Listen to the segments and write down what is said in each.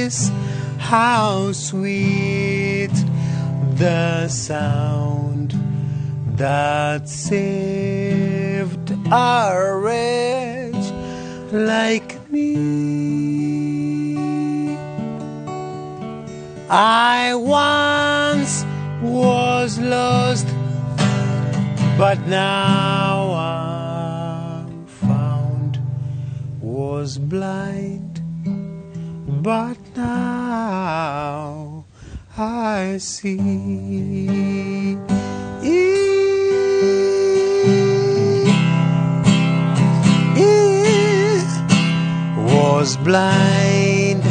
grace, how sweet the sound that saved a wretch like me. I once was lost, but now I'm found, was blind, but now I see. Was blind,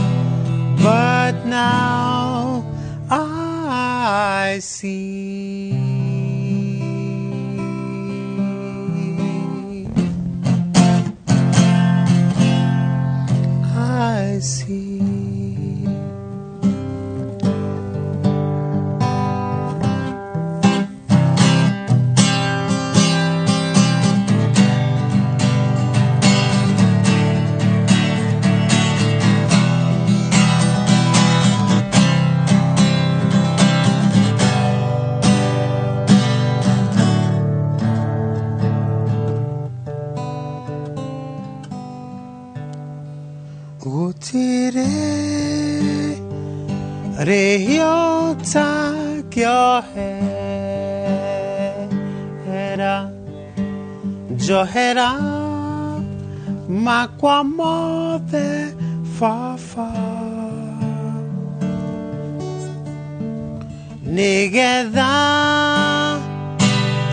but now I see. I see. Gutire rehiota kyohera johera makwa mothe fafa nigetha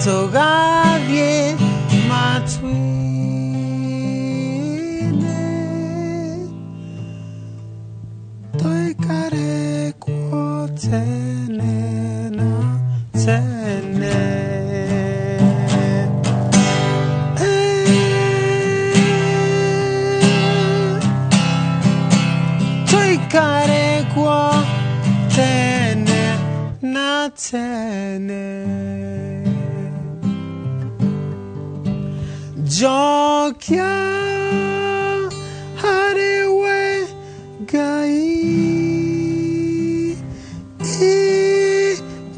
tugathie matwi tuikare kuo tene na tene. Tuikare kuo tene na tene. Jokia harewe Ngai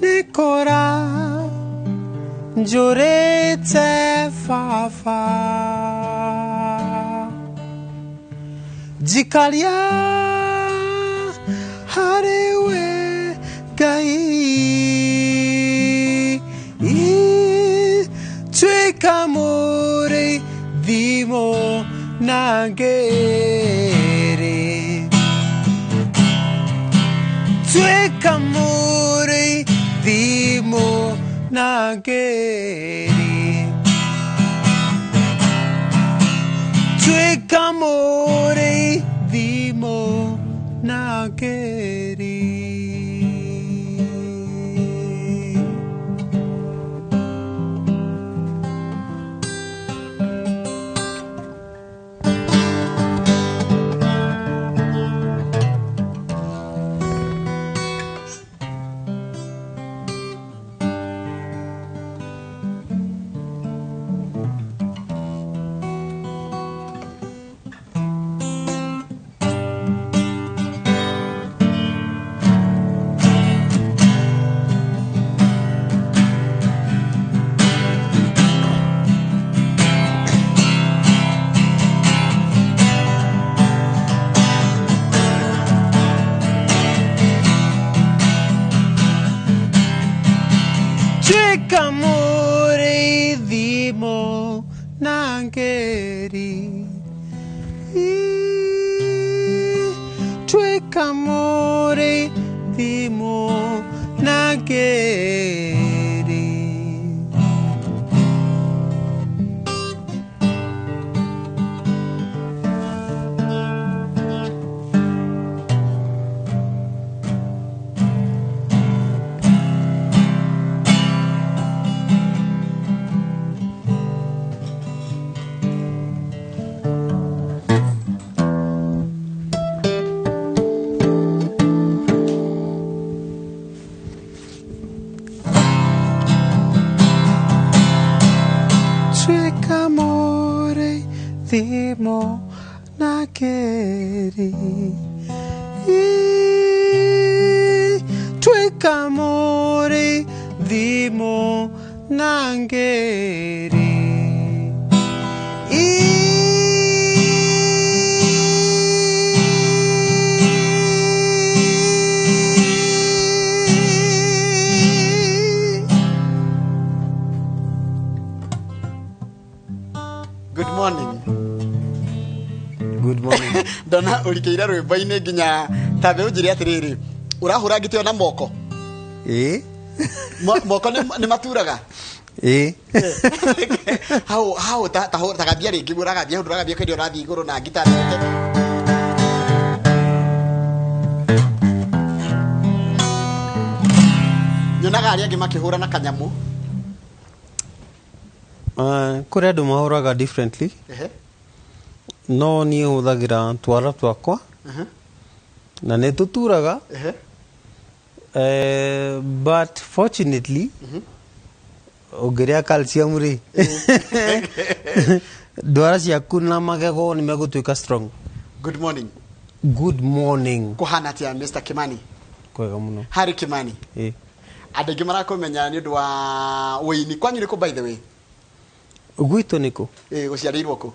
nikora njurite fafa jikaria harewe Ngai tuika muri thimo na ngeri. Tuika muri thimo na ngeri. Tuika muri thimo na ngeri. Tuika muri thimo na ngeri. Tuika muri thimo na ngeri. Tuika muri thimo na ngeri. Tuĩka mũrĩithi mũnangĩri. Good morning. Good morning. Ndona ũrikĩire rwĩmbo-inĩ nginya tambe ũnjĩre atĩrĩrĩ, ũrahũra ngita ĩyo na moko? Ĩĩ. Moko nĩ maturaga? Ĩĩ. Hau hau ta ta ta gambia rĩngĩ, ũragambia hau, ndũragambia kwendia, ũrathiĩ igũrũ na ngita nete. Nyonaga arĩa angĩ makĩhũra na kanyamũ. Kũrĩ andũ mahũraga differently. No niĩ hũthagĩra twara twakwa na nĩ tũturaga. But fortunately ũngĩrĩa calcium rĩ, ndwara ciaku na magego nĩ megũtuĩka strong. Good morning. Good morning. Kũhana atĩa, Mr. Kimani? Kwega mũno. Harry Kimani. Ĩ. Andũ aingĩ marakũmenya nĩ ũndũ wa ũini. Kwanyu nĩ kũ, by the way? Gwitũ nĩkũ? Ĩ, gũciarĩirwo kũ?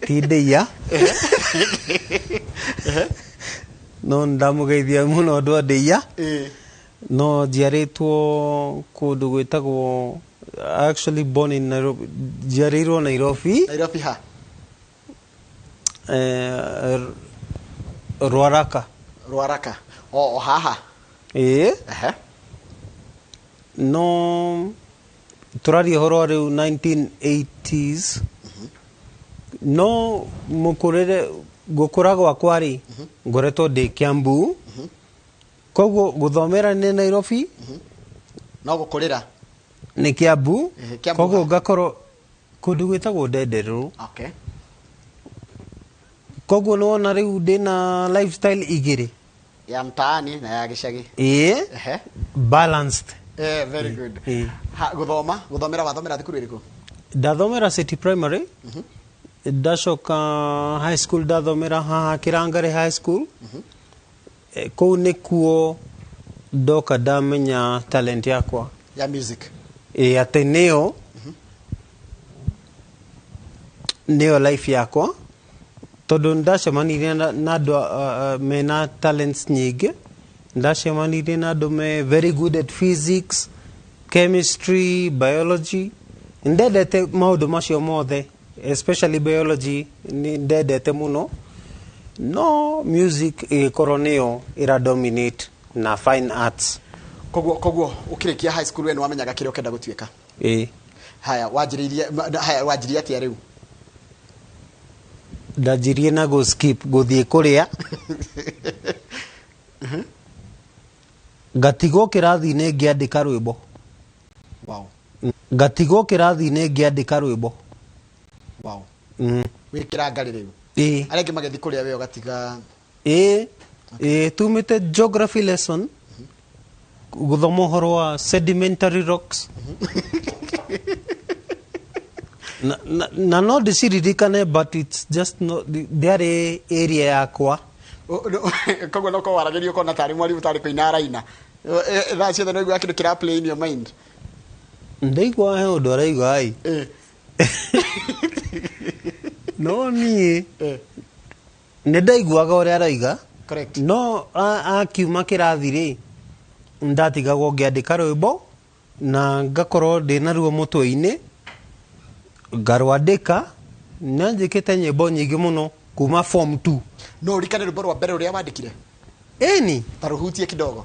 Ti ndĩia, no ndamũgeithia mũno andũ a ndĩia. No njiarĩtwo kũndũ gwĩtagwo, actually born in Nairobi, njiarĩirwo Nairobi. Nairobi ha? Rwaraka. Rwaraka o haha? Ĩĩ. No tũraria ũhoro wa rĩu 1980s, no mũkũrĩre, gũkũra gwakwa rĩ, ngoretwo ndĩ Kiambu, koguo gũthomera nĩ Nairobi. No gũkũrĩra? Nĩ Kiambu. Kiambu koguo ha? Ngakorwo kũndũ gwĩtagwo Ndenderũ. Koguo nĩwona rĩu ndĩna lifestyle igĩrĩ. Ya mtaani na ya gĩcagi. Ĩĩ. Balanced. Very good. Ĩĩ. Ha, gũthoma, gũthomera wathomera thukuru ĩrĩkũ? Ndathomera City Primary, ndacoka high school ndathomera haha Kirangare High School. Kũu nĩkuo ndoka ndamenya talent yakwa ya music. Ĩ, atĩ nĩyo life yakwa, tondũ ndacemanirie na andũ mena talents nyingĩ. Ndacemanirie na andũ me very good at physics, chemistry, biology. Ndendete maũndũ macio mothe, especially biology nĩ ndendete mũno, no music ĩgĩkorwo nĩyo ĩra dominate na fine arts. Koguo ũkĩrĩkia high school we nĩ wamenyaga kĩrĩa ũkenda gũtuĩka? Ĩĩ. Haya, wanjĩrĩirie haya, wanjirie atĩa rĩu? Ndanjirie na go skip gũthiĩ kũrĩa, ngatigwo kĩrathi-inĩ ngĩandĩka rwĩmbo. Ngatigwo kĩrathi-inĩ ngĩandĩka rwĩmbo. Wĩ kĩrangarĩ rĩu? Ĩĩ. Arĩa angĩ magĩthiĩ kũrĩa, we ũgatiga? Ĩĩ, tumĩte geography lesson, gũthoma ũhoro wa sedimentary rocks, na no ndĩciririkane, but it's just no, ndĩarĩ area yakwa. Koguo no korwo waragĩrio ũkona tarĩ mwarimũ tarĩ kũina araina. Thaa ciothe no iguaga kĩndũ kĩra play in your mind. Ndaigua he ũndũ araigua ai, no niĩ nĩ ndaiguaga ũrĩa araiga. No akiuma kĩrathi rĩ, ndatigagwo ngĩandĩka rwĩmbo na ngakorwo ndĩ naruo mũtwe-inĩ, ngarwandĩka, na njĩkĩte nyĩmbo nyingĩ mũno kuma form 2. No ũririkane rwĩmbo rwa mbere rũrĩa wandĩkire? Ĩni. Ta rũhutie kidogo.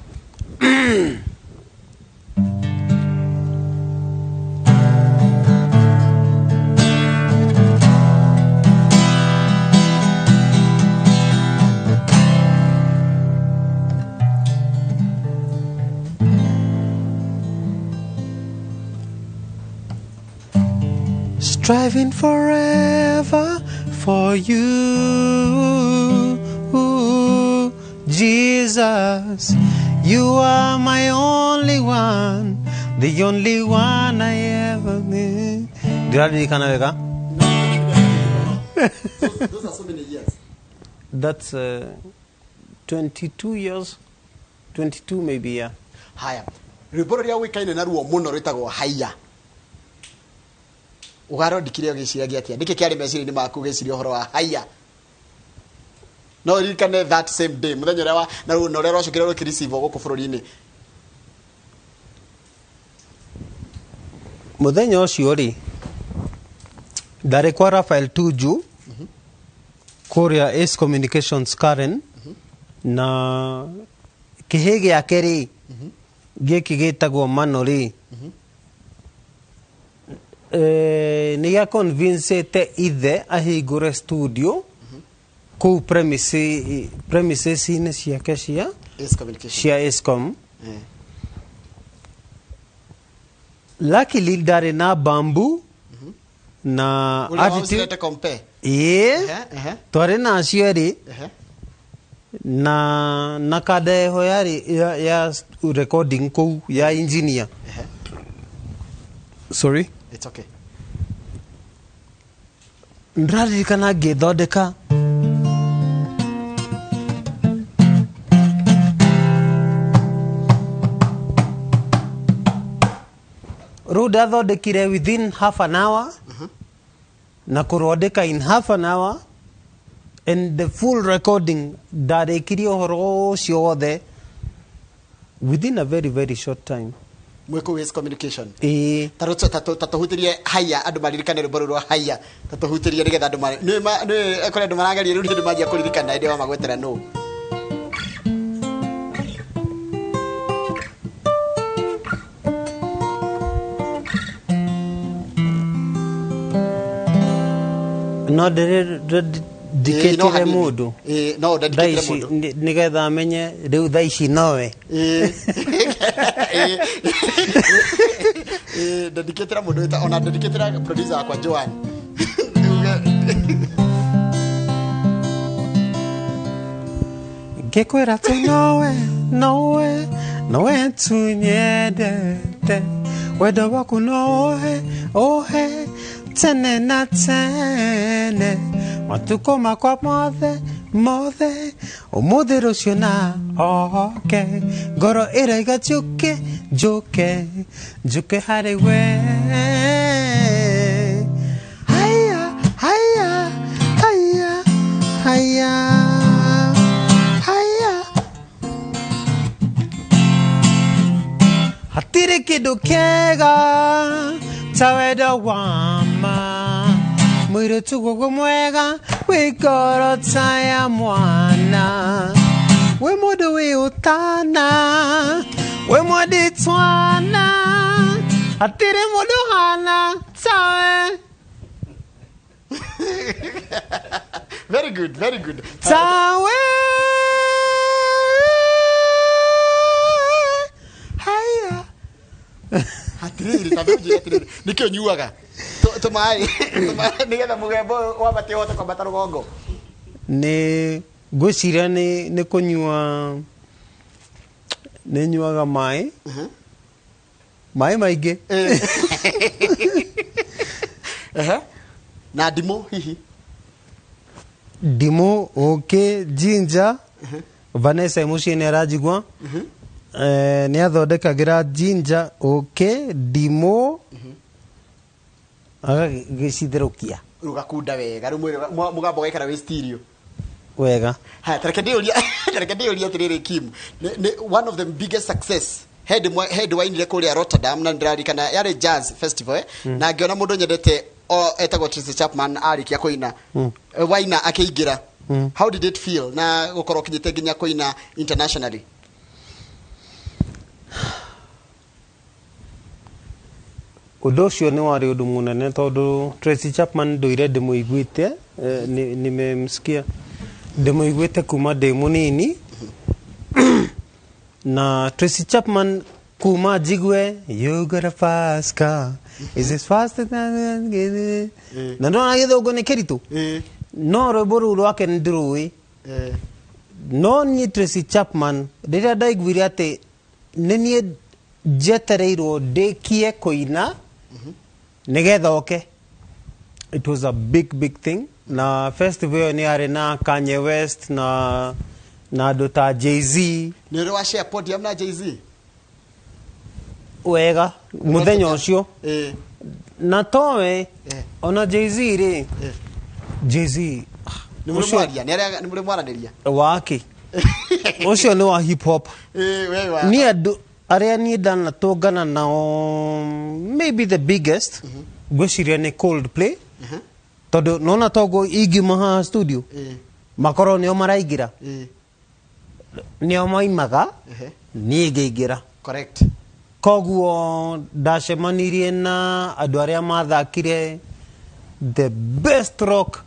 Striving forever for you, Jesus. You are my only one, the only one I ever need. Ndĩraririkana wega. Those are so many years. That's 22 years, 22 maybe, yeah. Haya, rwĩmbo rũrĩa ũĩkaine naruo mũno rwĩtagwo Haiya, ũgarondikire ũgĩciragia atĩa? Nĩkĩ kĩarĩ meciria-inĩ maku ũgĩciria ũhoro wa Haiya? No ũririkane that same day, mũthenya ũrĩa wa na na ũrĩa rwacokire rũkĩreceive gũkũ bũrũri-inĩ? Mũthenya ũcio rĩ, ndarĩ kwa Rafael Tuju kũrĩa Ace Communications Karen, na kĩhĩ gĩake rĩ, gĩkĩ gĩtagwo Mano rĩ, nĩ gĩa convincete ithe ahingũre studio kũu premises-inĩ ciake cia Ace Communication. Cia Acecom. Luckily ndarĩ na bambu na Ũrĩa waũcirete compare. Ĩĩ. Ehe, ehe. Twarĩ na acio erĩ na kandeho yarĩ ya recording kũu ya engineer. Sorry. It's okay. Ndĩraririkana ngĩthondeka rĩu, ndathondekire within half an hour na kũrwandĩka in half an hour, and the full recording ndarĩkirie ũhoro ũcio wothe within a very very short time. Mwĩ kũu Ace Communication? Ĩĩ. Ta tũhutĩrie Haiya, andũ maririkane rwĩmbo rũu rwa Haiya. Ta tũhutĩrie nĩgetha andũ nĩ kũrĩ andũ marageria rĩu, nĩ manjia kũririkana hĩndĩ wa magwetera nũ. No Ĩĩ, no ndĩkĩtire hanini. mũndũ Ĩĩ, no thaa ndandĩkĩtire ici mũndũ. Nĩgetha amenye rĩu thaa ici nowe. Ĩĩ. Ĩĩ. Ĩĩ, ndandĩkĩtĩra mũndũ ona ndandĩkĩtĩra producer wakwa Joan. Ngĩkwĩra atĩ nowe nowe nowe tu nyendete, wendo waku no ũhe ũhe tene na tene, matukũ makwa mothe mothe, ũmũthĩ, rũciũ na oke. Ngoro ĩraiga njũke njũke njũke harĩ we. Haya haya haya haya haya, hatirĩ kĩndũ kĩega ta wendo wa ma, mũirĩtu guoguo mwega wĩ ngoro ta ya mwana, wĩ mũndũ wĩ ũtana, wĩ mwendi twana, hatirĩ mũndũ hana tawe. Very good, very good. Tawe. Haya. Atirĩrĩ, ta njĩre atĩrĩrĩ, nĩkĩ ũnyuaga tũmaĩ tũmaĩ nĩgetha mũgembo ũyũ wambate ũhote kwambata rũgongo? Nĩ ngwĩciria nĩ kũnyua, nĩ nyuaga maĩ, maĩ maingĩ. Ehe. Na ndimũ hihi? Ndimũ, ũkĩ, ginger. Vanessa e mũciĩ nĩ aranjigua. Nĩ athondekagĩra ginger, ũkĩ, ndimũ, agagĩcitherũkia. Rĩu ũgakunda wega, rĩu mwĩrĩ mũgambo ũgaikara wĩ stereo. Wega. Haya, tareke ndĩũrie atĩrĩrĩ, Kim, nĩ one of the biggest success hĩndĩ wainire kũrĩa Rotterdam, na ndĩraririkana yarĩ jazz festival, na ngĩona mũndũ nyendete o etagwo Tracy Chapman arĩkia kũina. Waina akĩingĩra. How did it feel na gũkorwo ũkinyĩte nginya kũina internationally? Ũndũ ũcio nĩ warĩ ũndũ mũnene tondũ Tracy Chapman ndũire ndĩmũiguĩte, nimemsikia, ndĩmũiguĩte kuma ndĩ mũnini, na Tracy Chapman kuma njigue "You got a fast car, is it faster than", na ndona gĩthũngũ nĩ kĩritũ, no rwĩmbo rũu rwake nĩ ndĩrũĩ. No niĩ Tracy Chapman rĩrĩa ndaiguire atĩ nĩ niĩ njetereirwo ndĩkie kũina nĩgetha oke, it was a big big thing. Na festival ĩyo nĩ yarĩ na Kanye West na Na andũ ta Jay-Z. Nĩ ũrĩ wa share podium na Jay-Z? Wega mũthenya ũcio. Na towe ona Jay-Z rĩ, Jay-Z Nĩ mũrĩ mwaria? Nĩ mũrĩ mwaranĩria? Wake ũcio nĩ wa hip hop. Ĩĩ, we wa Niĩ andũ arĩa niĩ ndanatũngana nao, maybe the biggest ngwĩciria nĩ Coldplay, tondũ nona toguo ingiuma haha studio, makorwo nĩo maraingĩra, nĩo maimaga, niĩ ngĩingĩra. Koguo ndacemanirie na andũ arĩa mathakire the best rock,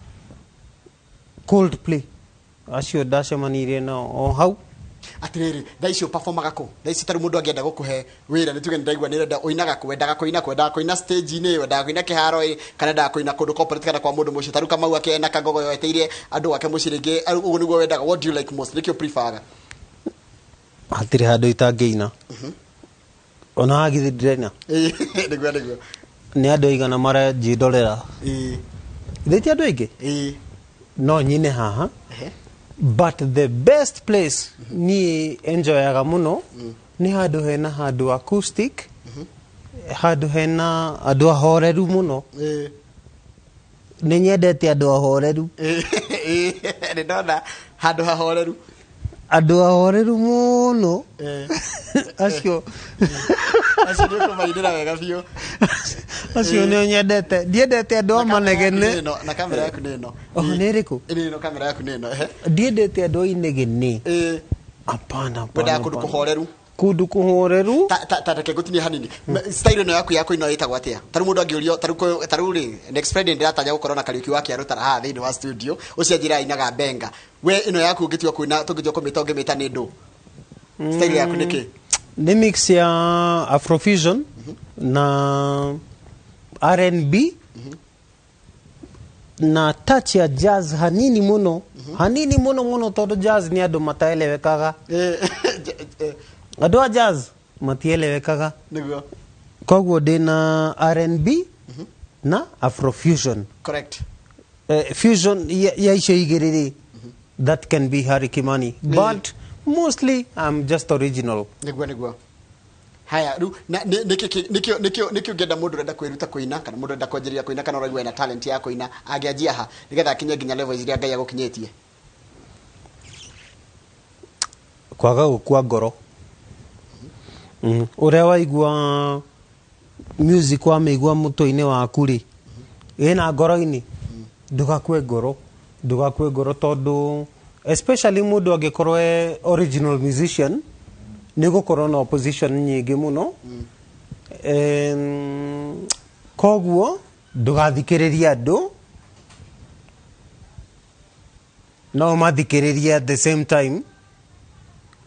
Coldplay, acio ndacemanirie nao o hau. Atirĩrĩ, thaa ici ũperformaga kũ thaa ici? Tarĩu mũndũ angĩenda gũkũhe wĩra, nĩ tuge nĩ ndaigua nĩ ũrenda ũinaga kũ, wendaga kũina kũ? Wendaga kũina stage-inĩ, wendaga kũina kĩharo ĩ, kana wendaga kũina kũndũ corporate kana kwa mũndũ mũciĩ? Tarĩu Kamau akĩena kagogo yoeteire andũ gwake mũciĩ rĩngĩ, ũguo nĩguo wendaga? What do you like most? Nĩkĩo preferaga? Hatirĩ handũ itangĩina. Ona haha githĩ ndĩraina? Ĩĩ, nĩguo. Nĩ andũ aigana maranjĩndorera? Thĩ ti andũ aingĩ. No nyine haha, but the best place niĩ enjoyaga mũno nĩ handũ hena handũ acoustic, handũ hena andũ ahoreru mũno. Nĩ nyendete andũ ahoreru. Ĩĩ, nĩ ndona handũ hahoreru. Andũ ahoreru mũno acio. Acio nĩ ũkũmainĩra wega biũ. Acio nĩ nyendete, ndiendete andũ a Na kamera yaku manegene. nĩ ĩno, na kamera yaku nĩ ĩno. Oh, nĩ ĩrĩkũ? Nĩ ĩno, kamera yaku nĩ ĩno, ehe. Ndiendete andũ a inegene. Hapana, hapana. Wendaga kũndũ Hapana. kũhoreru. Kũndũ kũhoreru. Ta reke ngũtinie hanini. Style ĩno yaku ya kũina ĩtagwo atĩa? Tarĩu mũndũ angĩũrio, tarĩu rĩ, next Friday ndĩratanya gũkorwo na Kariũki wa Kĩarũtara haha thĩinĩ wa studio, ũcio anjĩra ainaga benga. We ĩno yaku ũngĩtua kũina, tũngĩtua kũmĩta, ũngĩmĩta nĩ ndũ? Style yaku nĩ kĩ? Nĩ mix ya afrofusion na R&B na touch ya jazz hanini muno, hanini muno muno, tondũ jazz nĩ andũ mataelewekaga. Andũ a jazz matielewekaga. Koguo ndĩna R&B na afrofusion. Fusion ya icio igĩrĩ rĩ, that can be Harry Kimani, but mostly I'm just original. Nĩguo. Haya, rĩu na nĩkĩ ũngĩenda mũndũ ũrenda kwĩruta kũina, kana mũndũ ũrenda kwanjĩrĩria kũina, kana ũraigua ena talent ya kũina, angĩanjia ha nĩgetha akinye nginya level iria Ngai agũkinyĩtie? Kwaga gũkua ngoro. Ũrĩa waigua music, wamĩigua mũtwe-inĩ waku rĩ, ĩna ngoro-inĩ, ndũgakue ngoro, ndũgakue ngoro, tondũ especially mũndũ angĩkorwo e original musician, nĩ gũkorwo na opposition nyingĩ mũno. Koguo ndũgathikĩrĩrie andũ, no ũmathikĩrĩrie at the same time.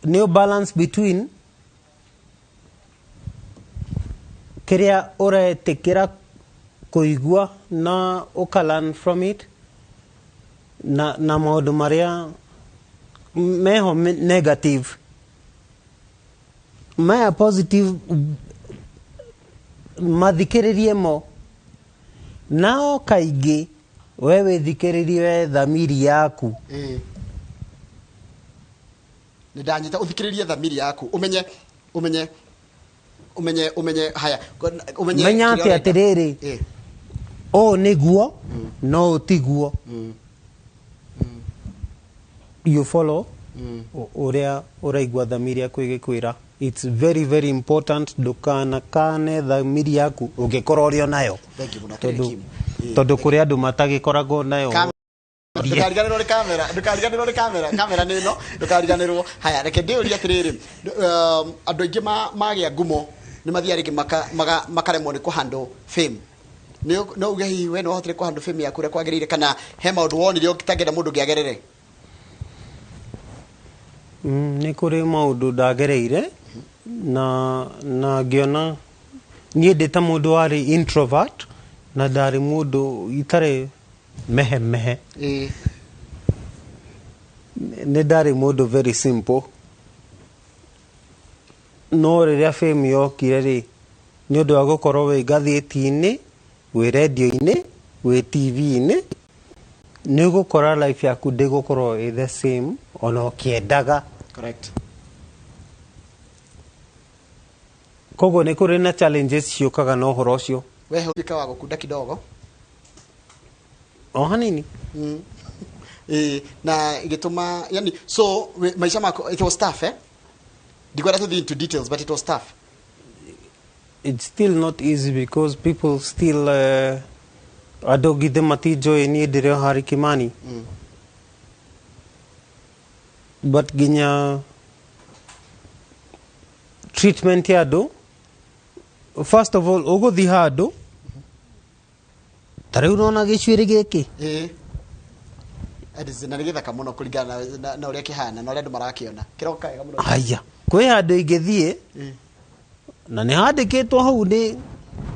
Nĩ balance between kĩrĩa ũretĩkĩra kũigua na ũka learn from it, na maũndũ marĩa meho negative, maya positive mathikĩrĩrie mo. Nao kaingĩ we wĩthikĩrĩrie we thamiri yaku. Ĩĩ, nĩ ndanyita, ũthikĩrĩrie thamiri yaku, ũmenye haya, ũmenye Menya kĩrĩa atĩ ũrenda. Atĩrĩrĩ, ũũ nĩguo no ũtiguo, you follow ũrĩa ũraigua thamiri yaku ĩgĩkwĩra. It's very very important, ndũkanakane thamiri yaku ũngĩkorwo ũrĩ o nayo. Thank you mũno. Tondũ Kim. tondũ kũrĩ andũ matagĩkoragwo nayo. Ndũkariganĩrwo nĩ kamera, ndũkariganĩrwo nĩ kamera, kamera nĩ ĩno, ndũkariganĩrwo. Haya, reke ndĩũrie atĩrĩrĩ, andũ aingĩ magĩa ngumo nĩ mathiaga rĩngĩ makaremwo nĩ kũhandle fame. Nĩ no uge hihi we no ũhotire kũhandle fame yaku ũrĩa kwagĩrĩire, kana he maũndũ wonire ũtangĩenda mũndũ ũngĩ agerere? Nĩ kũrĩ maũndũ ndagereire na ngĩona niĩ ndĩ ta mũndũ warĩ introvert na ndarĩ mũndũ itarĩ mehe mehe. Nĩ ndarĩ mũndũ very simple, no rĩrĩa fame yokire rĩ, nĩ ũndũ wa gũkorwo wĩ ngathĩti-inĩ, wĩ rendio-inĩ, wĩ TV-inĩ, Nĩ ũgũkora life yaku ndĩgũkorwo ĩ the same ona ũkĩendaga. Correct. Koguo nĩ kũrĩ na challenges ciũkaga na ũhoro ũcio. We hũika wa gũkunda kidogo. O hanini. Na igĩtũma yani so maica maku it was tough, eh? Ndikwenda to into details, but it was tough. It's still not easy because people still andũ githĩ matinjũĩ niĩ ndĩrĩ o Harry Kimani. But nginya treatment ya andũ, first of all ũgũthiĩ handũ ta rĩu ũrona gĩcuĩrĩ gĩkĩ. Na nĩ gĩthaka mũno kũringana na ũrĩa kĩhana na ũrĩa andũ marakĩona. Kĩroka wega mũno. Haya, kwĩ handũ ingĩthiĩ na nĩ handĩkĩtwo hau nĩ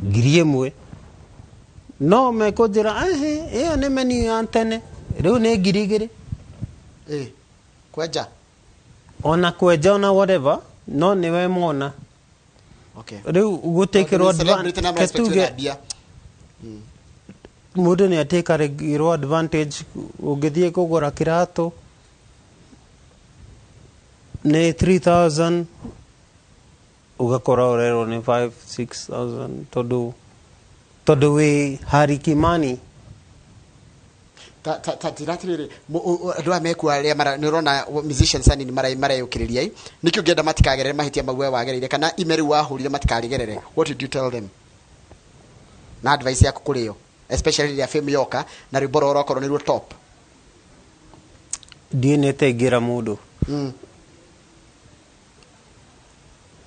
1,000, no mekũnjĩra ehe ĩyo nĩ menu ya tene, rĩu nĩ 2,000. Kwenja ona kwenja ona whatever, no nĩwe mona. Okay. Rĩu gũtĩkĩrwo advantage, mũndũ nĩ atĩkagĩrwo advantage. Ũngĩthiĩ kũgũra kĩratũ nĩ 3,000, ũgakora ũrerwo nĩ 5 6,000 tondũ wĩ Harry Kimani. Ta njĩra atĩrĩrĩ, andũ aya mekuo arĩa nĩ ũrona musicians anini mareyũkĩrĩria, nĩkĩ ũngĩenda matikagerere mahĩtia mau we wagereire, kana ime rĩu wahũrire matikarigerere? What did you tell them? Na advice yaku kũrĩ o, especially rĩrĩa fame yoka na rwĩmbo rwao rwakorwo nĩruo top. Ndiĩ nĩte ingĩra mũndũ.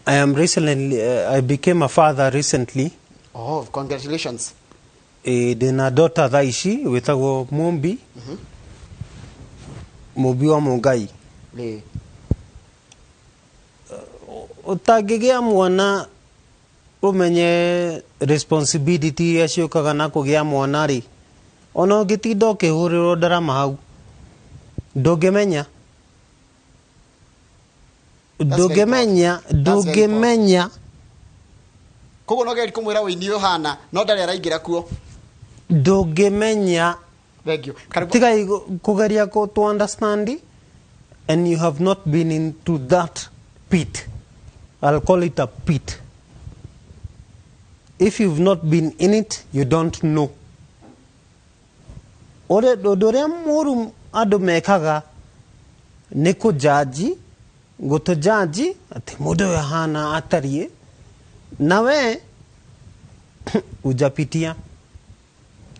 I am recently, I became a father recently. Oh, congratulations. Ndĩna daughter thaa ici wĩtagwo Mumbi. Mumbi wa Mũngai. Ũtangĩgĩa mwana ũmenye responsibility iria ciũkaga na kũgĩa mwana rĩ, ona ũngĩtinda ũkĩhũrĩrwo ndarama hau ndũngĩmenya. Ndũngĩmenya, ndũngĩmenya. Koguo no geri kũmwĩra ũini ũhana no ndarĩ araingĩra kuo. Ndũngĩmenya. Thank you. Tiga kũgeria to understand, and you have not been into that pit. I'll call it a pit. If you've not been in it, you don't know. Ũndũ ũrĩa mũũru andũ mekaga nĩ kũjaji, gũtũjaji atĩ mũndũ ũyũ ahana atariĩ, na we hujapitia.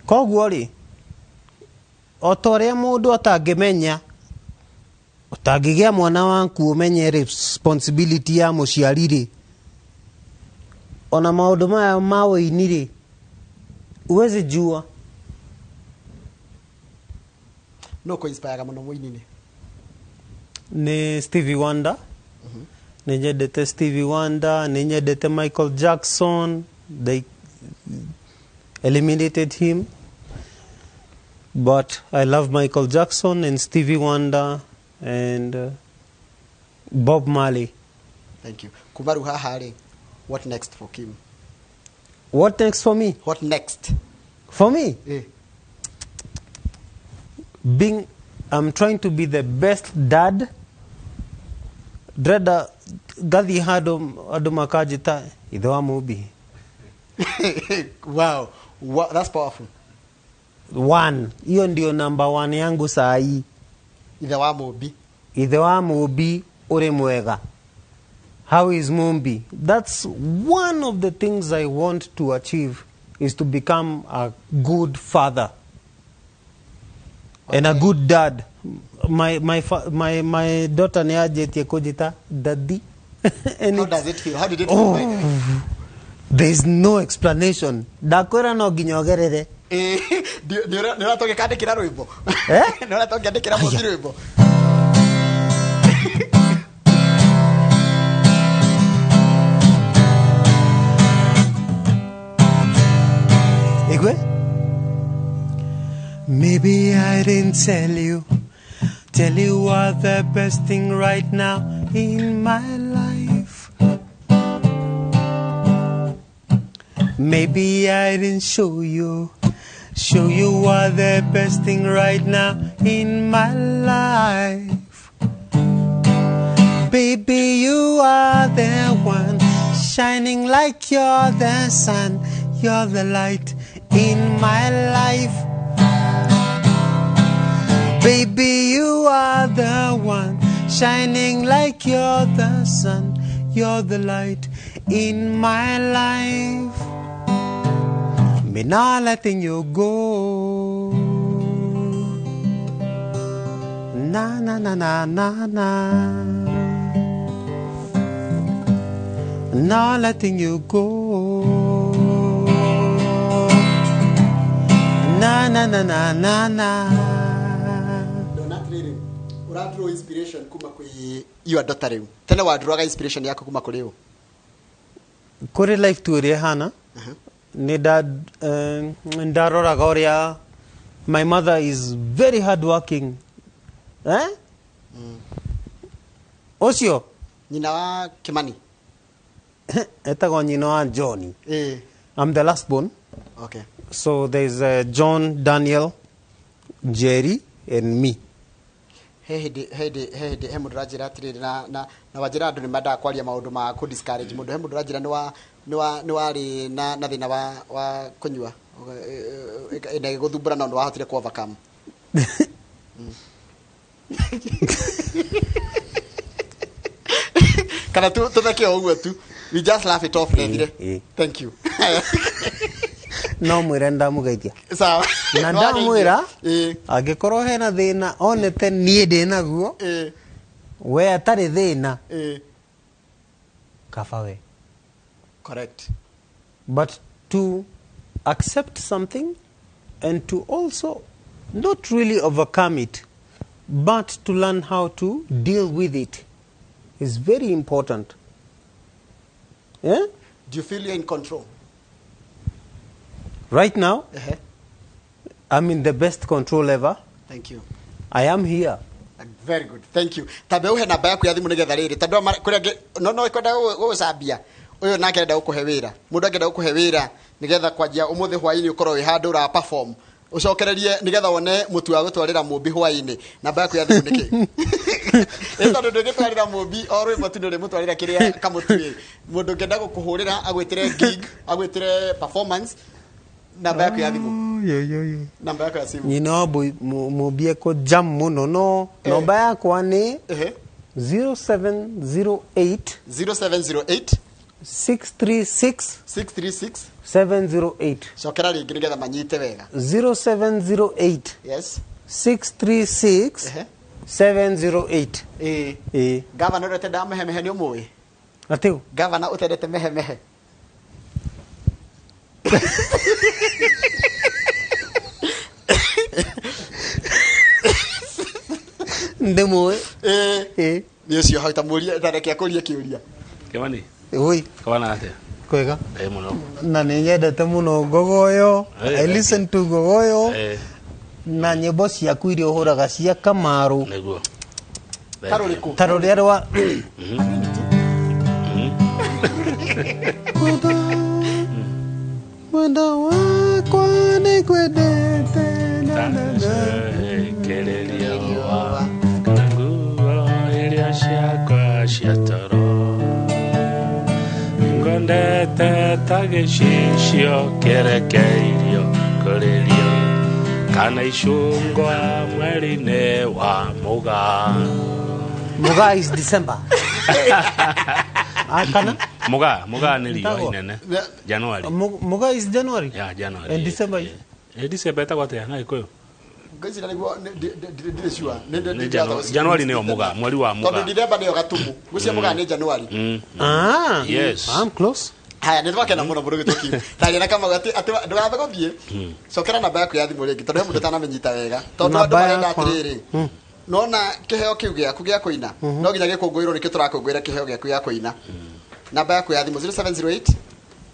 Koguo rĩ, o ta ũrĩa mũndũ atangĩmenya, ũtangĩgĩa mwana waku ũmenye responsibility ya mũciari rĩ, ona maũndũ maya ma ũini rĩ, huwezi jua. No kũ inspire mũno mũini-inĩ? Nĩ Stevie Wonder. Nĩ nyendete Stevie Wonder, nĩ nyendete Michael Jackson. They eliminated him. But I love Michael Jackson and Stevie Wonder and Bob Marley. Thank you. Kuma rĩu haha rĩ, what next for Kim? What next for me? What next? For me? I'm trying to be the best dad. Ndĩrenda ngathiĩ handũ andũ makanjĩta ithe wa Mumbi. Wow. Wow, that's powerful. One. Hiyo ndio number one yangu saa hii. Ithe wa Mumbi. Ithe wa Mumbi ũrĩ mwega. How is Mumbi? That's one of the things I want to achieve, is to become a good father. And a good dad. My daughter nĩ anjĩtie kũnjĩta daddy. And How it's does it feel? How did it feel, by the way? There's no explanation. Ndakwĩra no nginya ũgerere. Nĩ ũratũgĩkandĩkĩra rwĩmbo? Nĩ ũratũngĩandĩkĩra Mumbi rwĩmbo? Igwe? Maybe I didn't tell you what the best thing right now in my life. Maybe I didn't show Show you are the best thing right now in my life. Baby, you are the one shining like you're the sun. You're the light in my life. Baby, you are the one shining like you're the sun. You're the light in my life. Me not letting you go. Na na na na na na. Not letting you go. Na na na na na na. Ndona atĩrĩrĩ, ũradraw inspiration kuma kwĩ your daughter rĩu. Tene wadrawaga inspiration yaku kuma kũrĩ ũ? Kũrĩ life tu ũrĩa ĩhana, nĩ ndaroraga ũrĩa my mother is very hard working, eh? Ũcio Nyina wa Kimani. Etagwo nyina wa Johnny. I'm the last born. So there's John, Daniel, Jerry and me. He hĩndĩ he mũndũ ũranjĩra atĩrĩrĩ, na wanjĩra andũ nĩ mendaga kwaria maũndũ ma kũ discourage mũndũ. He mũndũ ũranjĩra nĩ warĩ na thĩna wa kũnyua na gũthumbũra, no nĩ wahotire ku overcome. Kana tu tutheke o ũguo tu, we just laugh it off. Nethire. Thank you. No mwĩre ndamũgeithia. Sawa. Na ndamwĩra angĩkorwo hena thĩna onete niĩ ndĩ naguo, we atarĩ thĩna, kaba we. Correct. But to accept something and to also not really overcome it, but to learn how to deal with it is very important, yeah? Do you feel you're in control? Right now, I'm in the best control ever. Thank you. I am here. Very good, thank you. Tambe uhe namba yaku ya thimu nigetha rĩrĩ, tondũ kũrĩ angĩ no kwenda gũgũcambia ũyũ nake arenda gũkũhe wĩra. Mũndũ angĩenda gũkũhe wĩra nigetha kwanjia ũmũthĩ hwaĩ-inĩ ũkorwo wĩ handũ ũra perform, ũcokererie nigetha wone mũtu wa gũtwarĩra mũmbi hwaĩ-inĩ, namba yaku ya thimũ nĩ kĩ? Ĩ tondũ ndũngĩtwarĩra mũmbi o rwĩmbo tu, nĩũrĩmũtwarĩra kĩrĩa kamũtu. Ĩ mũndũ ũngĩenda gũkũhũrĩra agwĩtĩre gig, agwĩtĩre performance, namba yaku ya thimũ? Yo, yo, yo. Namba yaku ya simu. Nyina wa mũmbie kũ jam mũno, no namba yakwa nĩ 0708 0708 636 636 708. Cokera rĩngĩ nĩgetha manyite wega. 0708 636 708. Ĩĩ. Gavana ũrĩa ũtendaga mehemehe nĩ ũmũĩ? Atĩu? Gavana ũtendete mehemehe. Ndĩmũĩ. Ĩĩ. Nĩ ũcio hau tamũrie, tareke akũrie kĩũria. Kimani, Oi. kabana atĩa? Kwega. Ĩ mũno. Na nĩ nyendete mũno Ngogoyo. I listen to Ngogoyo na nyĩmbo ciaku iria ũhũraga cia Kamaru. Nĩguo. Ta rũrĩkũ? Ta rũrĩa rwa Mwenda wakwa nĩ kwendete na na na. Kereria wa kana nguo iria ciakwa cia toro, ngondete ta gĩcicio kĩrekeirio kũrĩrio kana icungwa mweri-inĩ wa Mũgaa. Mugaa is December. Ah, kana? Mũgaa nĩ riũa Ĩtagwo? inene, January. Mugaa is January. Ya January. And December is? December ĩtagwo atĩa na Gĩkũyũ? Ngwĩciria nĩguo ndirĩ sure. Nĩ January nĩyo Mũgaa, mweri wa Tondũ Mũgaa. December nĩyo gatumu, ngwĩciria Mũgaa nĩ January. Ah, Yes. I'm close. Haya, nĩ twakena mũno mũno gĩtũki taria na Kamau atĩ ndũgathe gũthiĩ. Cokera namba yaku ya thimũ rĩngĩ, tondũ he mũndũ ũtanamĩnyita wega, tondũ andũ Namba marenda yakwa. atĩrĩrĩ, nona kĩheo kĩu gĩaku gĩa kũina no nginya gĩkũngũĩrwo, nĩkĩo tũrakũngũĩra kĩheo gĩaku gĩa kũina. Namba yaku ya thimũ, 0708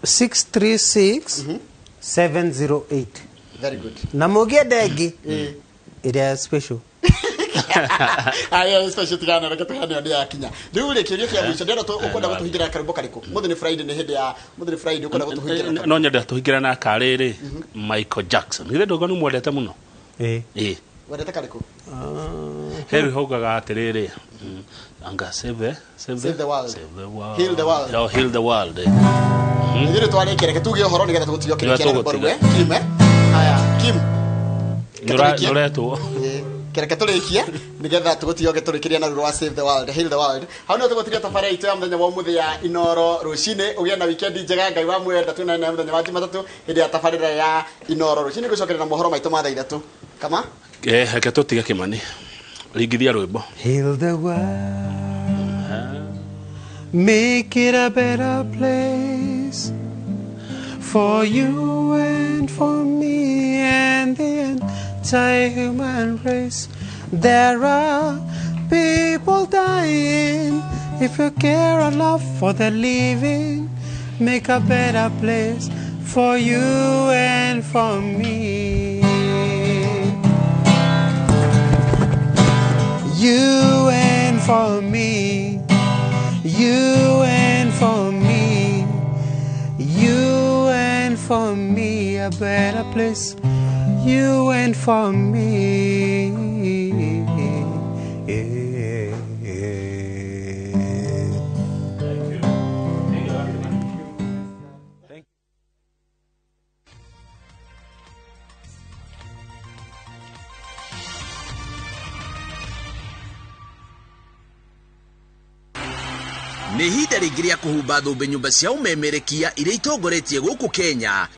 636 708. Very good. Na mũngĩenda ĩngĩ ĩrĩa special. Aya special tigana reke tuhane nĩ yakinya. Rĩu rĩ kĩũria kĩa mũico ndĩrona ũkwenda gũtũhingĩra karwĩmbo karĩkũ? Mũthĩ nĩ Friday, nĩ hĩndĩ ya mũthĩ nĩ Friday, ũkwenda gũtũhingĩra karwĩmbo. No nyende tũhingĩra na karĩrĩ Michael Jackson. Githĩ ndũga nĩ mwendete mũno? Ĩĩ. Ĩĩ. Wendete karĩkũ? Heri haugaga atĩrĩrĩ, anga save save Save the world. Save the world. Heal the world. Oh, heal the world. Ithuĩ twarĩkia, reke tuge ũhoro nĩgetha tũgũtiga Nĩgetha kĩrĩkia na rwĩmbo tũgũtiga. rũu, Kim, eh? Haya, Kim. Tũrĩkie. Nũretwo. Kereke tũrĩkie nĩgetha tũgũtiga ũgĩtũrĩkĩria na rũrũ wa save the world, heal the world. Hau nĩho tũgũtiria tabarĩra itũ ya mũthenya wa ũmũthĩ ya Inoro rũcinĩ. Ũgĩe na wikendi njega, Ngai wa mwenda tuonane nawe mũthenya wa Jumatatũ hĩndĩ ya tabarĩra ya Inoro rũcinĩ gũcokeria na mohoro maitũ ma thaa 3 kama. Reke tũtige Kĩmani. Ringithia rwĩmbo. Heal the world, make it a better place for you and for me and the entire human race. There are people dying. If you care enough for the living, make a better place for you and for me. You and for me, you and for me, you and for me, a better place. You and for me. Nĩ ihinda rĩngĩ rĩa kũhumba thũmbĩ nyũmba cia ũmemerekia iria itongoretie gũkũ Kenya.